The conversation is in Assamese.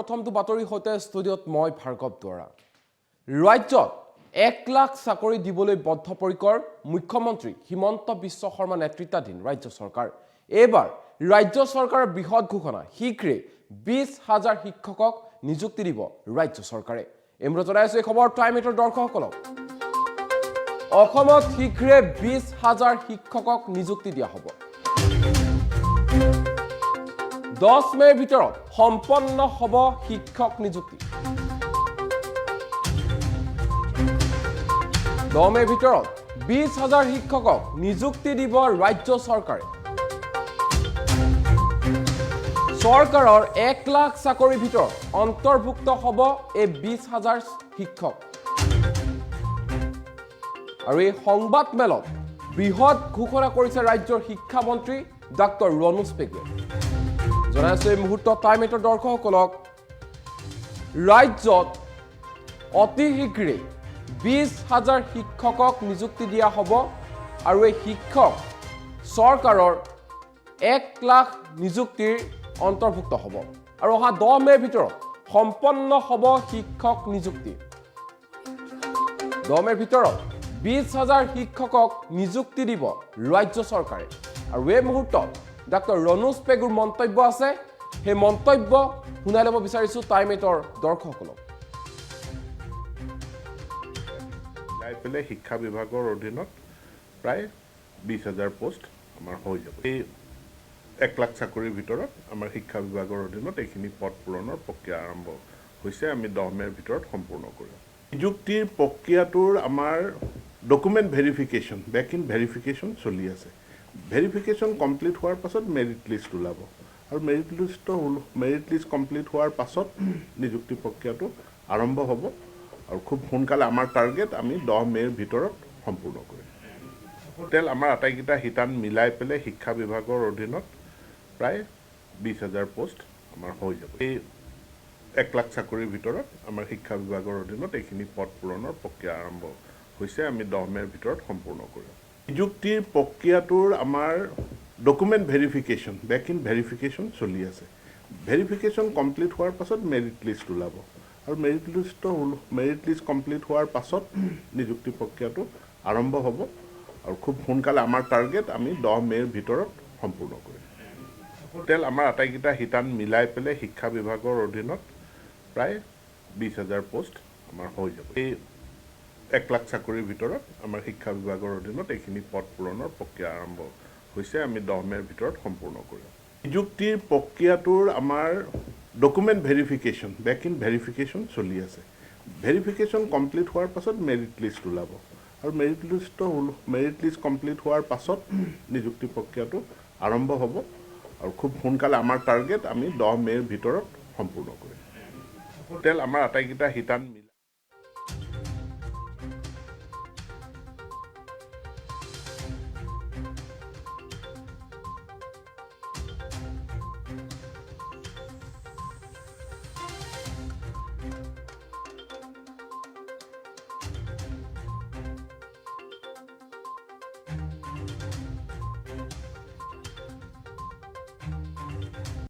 প্ৰথমটো বাতৰিৰ সৈতে ষ্টুডিঅ'ত মই ভাৰ্গৱ দুৱৰা। ৰাজ্যত 1 লাখ চাকৰি দিবলৈ বদ্ধপৰিকৰ মুখ্যমন্ত্ৰী হিমন্ত বিশ্ব শৰ্মা নেতৃত্বাধীন ৰাজ্য চৰকাৰ। এইবাৰ ৰাজ্য চৰকাৰৰ বৃহৎ ঘোষণা, শীঘ্ৰে 20 হাজাৰ শিক্ষকক নিযুক্তি দিব ৰাজ্য চৰকাৰে। এই মুহূৰ্তত জনাই আছো এই খবৰ টাইম এইটৰ দৰ্শকসকলক। অসমত শীঘ্ৰে 20 হাজাৰ শিক্ষকক নিযুক্তি দিয়া হ'ব। 10 মে'ৰ ভিতৰত সম্পন্ন হ'ব শিক্ষক নিযুক্তি। 10 মে'ৰ ভিতৰত 20 হাজাৰ শিক্ষকক নিযুক্তি দিব ৰাজ্য চৰকাৰে। চৰকাৰৰ 1 লাখ চাকৰিৰ ভিতৰত অন্তৰ্ভুক্ত হ'ব এই 20 হাজাৰ শিক্ষক। আৰু এই সংবাদ মেলত বৃহৎ ঘোষণা কৰিছে ৰাজ্যৰ শিক্ষামন্ত্ৰী ডাক্তৰ ৰণোজ পেগুৱে। জনাই আছো এই মুহূৰ্তত টাইম এইটৰ দৰ্শকসকলক, ৰাজ্যত অতি শীঘ্ৰে 20 হাজাৰ শিক্ষকক নিযুক্তি দিয়া হ'ব আৰু এই শিক্ষক চৰকাৰৰ 1 লাখ নিযুক্তিৰ অন্তৰ্ভুক্ত হ'ব আৰু অহা 10 মে'ৰ ভিতৰত সম্পন্ন হ'ব শিক্ষক নিযুক্তি। 10 মে'ৰ ভিতৰত 20 হাজাৰ শিক্ষকক নিযুক্তি দিব ৰাজ্য চৰকাৰে। আৰু এই মুহূৰ্তত ডাক্তৰ ৰণোজ পেগুৰ মন্তব্য আছে, সেই মন্তব্য শুনাই ল'ব বিচাৰিছোঁ টাইম এইটৰ দৰ্শকসকলক। মিলাই পেলাই শিক্ষা বিভাগৰ অধীনত প্ৰায় 20 হাজাৰ পোষ্ট আমাৰ হৈ যাব। এই 1 লাখ চাকৰিৰ ভিতৰত আমাৰ শিক্ষা বিভাগৰ অধীনত এইখিনি পদ পূৰণৰ প্ৰক্ৰিয়া আৰম্ভ হৈছে। আমি 10 মে'ৰ ভিতৰত সম্পূৰ্ণ কৰিম। নিযুক্তিৰ প্ৰক্ৰিয়াটোৰ আমাৰ document verification, back in verification চলি আছে। ভেৰিফিকেশ্যন কমপ্লিট হোৱাৰ পাছত মেৰিট লিষ্ট ওলাব আৰু মেৰিট লিষ্ট কমপ্লিট হোৱাৰ পাছত নিযুক্তি প্ৰক্ৰিয়াটো আৰম্ভ হ'ব আৰু খুব সোনকালে আমাৰ টাৰ্গেট আমি 10 মে'ৰ ভিতৰত সম্পূৰ্ণ কৰিম। টোটেল আমাৰ আটাইকেইটা শিতান মিলাই পেলাই শিক্ষা বিভাগৰ অধীনত প্ৰায় 20 হাজাৰ পোষ্ট আমাৰ হৈ যাব। এই 1 লাখ চাকৰিৰ ভিতৰত আমাৰ শিক্ষা বিভাগৰ অধীনত এইখিনি পদ পূৰণৰ প্ৰক্ৰিয়া আৰম্ভ হৈছে। আমি 10 মে'ৰ ভিতৰত সম্পূৰ্ণ কৰিম। নিযুক্তিৰ প্ৰক্ৰিয়াটোৰ আমাৰ document verification, back in verification চলি আছে। ভেৰিফিকেশ্যন কমপ্লিট হোৱাৰ পাছত মেৰিট লিষ্ট ওলাব আৰু মেৰিট লিষ্ট কমপ্লিট হোৱাৰ পাছত নিযুক্তি প্ৰক্ৰিয়াটো আৰম্ভ হ'ব আৰু খুব সোনকালে আমাৰ টাৰ্গেট আমি 10 মে'ৰ ভিতৰত সম্পূৰ্ণ কৰিম। টোটেল আমাৰ আটাইকেইটা শিতান মিলাই পেলাই শিক্ষা বিভাগৰ অধীনত প্ৰায় 20 হাজাৰ পোষ্ট আমাৰ হৈ যাব। এই 1 লাখ চাকৰিৰ ভিতৰত আমাৰ শিক্ষা বিভাগৰ অধীনত এইখিনি পদ পূৰণৰ প্ৰক্ৰিয়া আৰম্ভ হৈছে। আমি 10 মে'ৰ ভিতৰত সম্পূৰ্ণ কৰিম। নিযুক্তিৰ প্ৰক্ৰিয়াটোৰ আমাৰ document verification, back in verification চলি আছে। ভেৰিফিকেশ্যন কমপ্লিট হোৱাৰ পাছত মেৰিট লিষ্ট ওলাব আৰু মেৰিট লিষ্ট কমপ্লিট হোৱাৰ পাছত নিযুক্তি প্ৰক্ৰিয়াটো আৰম্ভ হ'ব আৰু খুব সোনকালে আমাৰ টাৰ্গেট আমি 10 মে'ৰ ভিতৰত সম্পূৰ্ণ কৰিম। টোটেল আমাৰ আটাইকেইটা শিতান